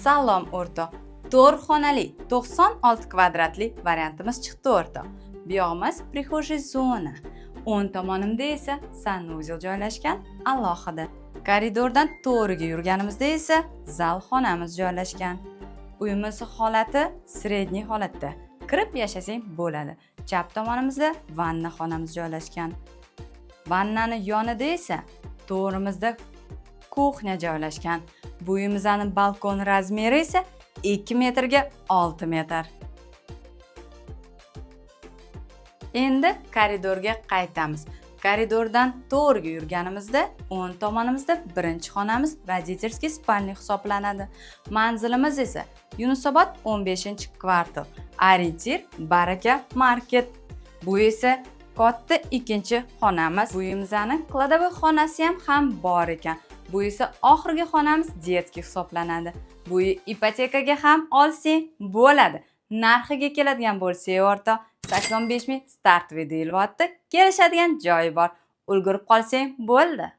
Salom, o'rtoq. 4 xonali, 96 kvadratli variantimiz chiqdi, o'rtoq. Bu yog'imiz прихожий zona. O'ng tomonimda esa санузел joylashgan alohida. Koridordan to'g'riga yurganimizda esa zal xonamiz joylashgan. Uyimiz holati средний holatda. Kirib yashasang bo'ladi. Chap tomonimizda vanna xonamiz joylashgan. Vannani yonida esa to'g'rimizda кухня joylashgan. Bu uyimizni balkon размер i esa 2 metrga 6 metr. Endi koridorga qaytamiz. Koridordan to'g'riga yurganimizda o'ng tomonimizda birinchi xonamiz родительский спальня hisoblanadi. Manzilimiz esa Yunusobod 15-kvartal. Ориентир Baraka Market. Bu esa katta ikkinchi xonamiz. Bu uyimizni кладовой xonasi ham bor ekan. Bu esa oxirgi xonamiz детский hisoblanadi. Bu uy ipotekaga ham olsang bo'ladi. Narxiga keladigan bo'lsak, o'rtoq, 85 ming стартовый deyilyapti. Kelishadigan joyi bor. Ulgurib qolsang bo'ldi.